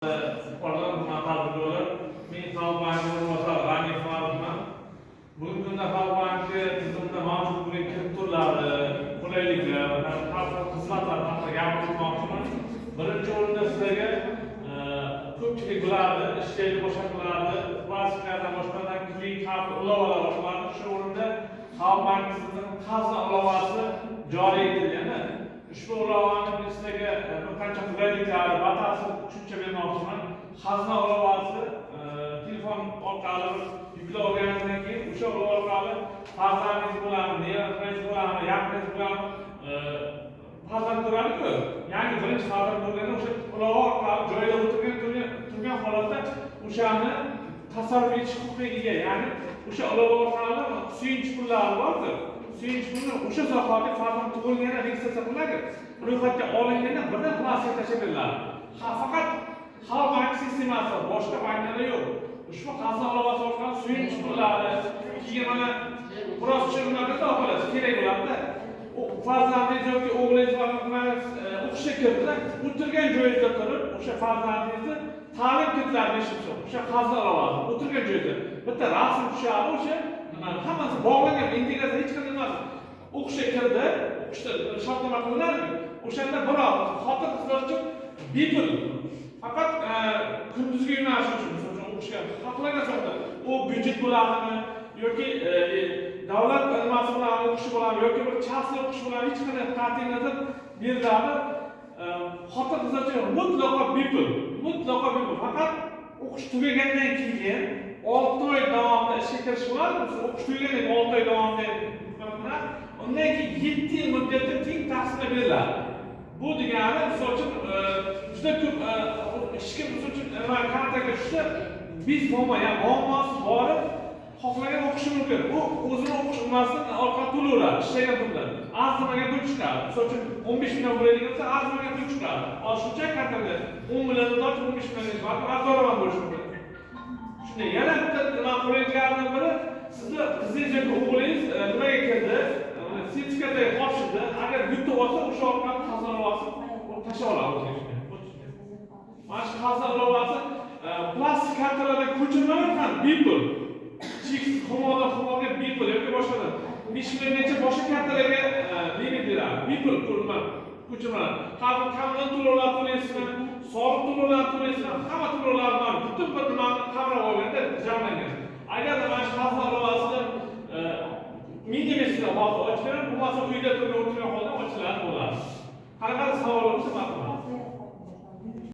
Fuqarolar, hurmatli tadbirkorlar, men Xalq banki o'rinbosari G'aniyev Farruxman. Bugungi kunda Xalq banki tizimida mavjud bo'lgan kredit turlari, qulayliklar va har xil xizmatlar haqida gapirib o'tmoqchiman. Birinchi o'rinda sizlarga ko'pchilik biladi, ishlaydi, boshqa qiladi, plastiklardan, boshqalardan kredit karta ilovalar ochiladi. Shu o'rinda Xalq banki tizimining Xazna ilovasi joriy etilgan. Ushbu ilovani men sizlarga bir qancha qulayliklari, batafsil tushuncha bermoqchiman. Xazna ilovasi telefon orqali yuklab olganingizdan keyin o'sha ilova orqali farzandingiz bo'ladimi, nevarangiz bo'ladimi, yaqiningiz bo'ladimi, farzand ko'radi-ku. Yangi birinchi farzand ko'rganda o'sha ilova orqali joyida o'tirgan turgan holatda o'shani tasarruf etish huquqiga ega. Ya'ni o'sha ilova orqali suyunchi pullari bordir. Suyunchi pulni o'sha zahoti farzand tug'ilganda registratsiya qilinadi. Ro'yxatga olinganda birdan plastik tashlab beriladi. Ha, faqat Xalq banki sistemasi, boshqa banklarda yo'q. Ushbu Xazna ilovasi orqali suyunchi pullari, keyin mana biroz tushunmadingiz, olasiz, kerak bo'ladida. U farzandingiz yoki o'g'lingiz mana o'qishga kirdida, o'tirgan joyingizda turib, o'sha farzandingizni ta'lim kreditlarini ishlab chiqib, o'sha Xazna ilovasi o'tirgan joyida bitta rasm tushadi, o'sha nima hammasi bog'langan, integratsiya hech qanday emas. O'qishga kirdi, o'qishda shartnoma qilinadi, o'shanda biroq xotin qizlar uchun bepul. Faqat kunduzgi yo'nalish uchun, misol uchun, o'qishga xohlagan soatda u byudjet bo'ladimi yoki davlat nimasi bilan o'qishi bo'ladimi yoki bir частный o'qish bo'ladimi, hech qanday qat'iy nazar beriladi. Xotin qizlar uchun mutlaqo bepul, mutlaqo bepul. Faqat o'qish tugagandan keyin 6 oy davomida ishga kirish bo'ladi. Misol, o'qish tugagandan keyin 6 oy davomida, undan keyin 7 yil muddatda teng taqsimlab beriladi. Bu degani, misol uchun, juda ko'p hech kim, misol uchun, nima kartaga tushsa, biz muammo, ya'ni muammosi borib xohlagan o'qishi mumkin. U o'zini o'qish nimasini orqali to'layveradi, ishlagan puldan. Arzimagan pul chiqadi. Misol uchun, 15 million bo'ladigan bo'lsa, arzimagan pul chiqadi. Hozir shuncha kartada 10 milliondan tortib 15 million, balkim arzonroq ham bo'lishi mumkin. Shunday, yana bitta nima qulayliklaridan biri, sizni qizingiz yoki o'g'lingiz nimaga kirdi, sertifikatga topshirdi. Agar yutuq olsa, o'sha orqali Xazna ilovasi tashlab oladi o'ziga shunday. Mana shu Xazna ilovasi plastik kartalardan ko'chirmalar ham bepul. Cheksiz, Humodan Humoga bepul yoki boshqadan. 5 milliongacha boshqa kartalarga limit beradi. Bepul ko'rma ko'chirmalar. Har bir kommunal to'lovlar to'laysizmi, soliq to'lovlarini to'laysizmi, hamma to'lovlar butun bir nimani qamrab olganda jamlangan. Agarda mana shu Xazna ilovasini menga bersanglar, hozir ochib beraman, bo'lmasa uyda turgan o'tirgan holda ochiladi bo'ladi. Qanaqa savol bo'lsa, marhamat.